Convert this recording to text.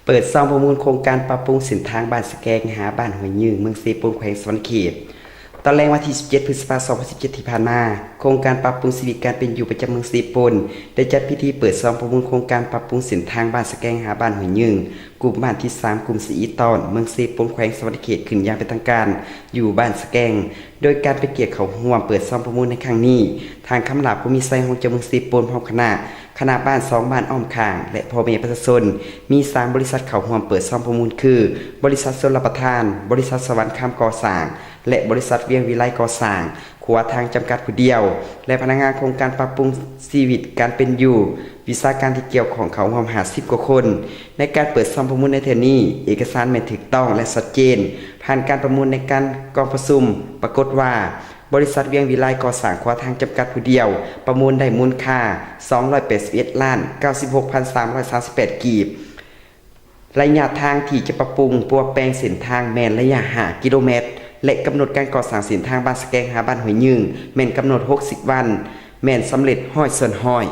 ເປີດຊອງປະມູນໂຄງການປັບປຸງເສັ້ນທາງບ້ານສະແກງ ຫາບ້ານຫ້ວຍຍືງ ເມືອງເຊໂປນ ແຂວງສະຫວັນນະເຂດ. ຕອນແລງວັນທີສິບເຈັດ ພຶດສະພາ ສອງພັນສິບເຈັດ ທີ່ຜ່ານມາ, ໂຄງການປັບປຸງຊີວິດການເປັນຢູ່ປະຈຳເມືອງເຊໂປນ ໄດ້ຈັດພິທີເປີດຊອງປະມູນໂຄງການປັບປຸງເສັ້ນທາງບ້ານສະແກງ ຫາບ້ານຫ້ວຍຍືງ ກຸ່ມບ້ານທີສາມ ກຸ່ມສະອີຕອນ ເມືອງເຊໂປນ ແຂວງສະຫວັນນະເຂດ ຂຶ້ນຢ່າງເປັນທາງການ ຢູ່ບ້ານສະແກງ. ໂດຍການເປັນກຽດເຂົ້າຮ່ວມເປີດຊອງປະມູນໃນຄັ້ງນີ້, ທ່ານ ຄຳຫຼາບ ພູມີໄຊ ຮອງເຈົ້າເມືອງເຊໂປນ ພ້ອມຄະນະ, ຄະນະບ້ານສອງບ້ານອ້ອມຂ້າງ ແລະ ພໍ່ແມ່ປະຊາຊົນ, ມີສາມບໍລິສັດເຂົ້າຮ່ວມເປີດຊອງປະມູນຄື ບໍລິສັດຊົນລະປະທານ, ບໍລິສັດສະຫວັນຄຳກໍ່ສ້າງ ແລະ ບໍລິສັດວຽງວິໄລກໍ່ສ້າງ ຂົວທາງຈຳກັດຜູ້ດຽວ ແລະ ພະນັກງານໂຄງການປັບປຸງຊີວິດການເປັນຢູ່ ວິຊາການທີ່ກ່ຽວຂ້ອງເຂົ້າຮ່ວມຫ້າສິບກວ່າຄົນ. ໃນການເປີດຊອງປະມູນໃນເທື່ອນີ້, ເອກະສານແມ່ນຖືກຕ້ອງ ແລະ ຊັດເຈນ, ຜ່ານການປະມູນໃນການກອງປະຊຸມ ປາກົດວ່າ ບໍລິສັດວຽງວິໄລກໍ່ສ້າງຂົວທາງຈຳກັດຜູ້ດຽວ ປະມູນໄດ້ມູນຄ່າສອງຮ້ອຍແປດສິບເອັດລ້ານເກົ້າສິບຫົກພັນສາມຮ້ອຍສາມສິບແປດກີບ. ໄລຍະທາງທີ່ຈະປັບປຸງປົວແປງເສັ້ນທາງແມ່ນໄລຍະຫ້າກິໂລແມັດ ແລະ ກຳນົດການກໍ່ສ້າງເສັ້ນທາງບ້ານສະແກງຫາບ້ານຫ້ວຍຍືງ ແມ່ນກຳນົດຫົກສິບວັນ, ແມ່ນສຳເລັດຮ້ອຍສ່ວນຮ້ອຍ.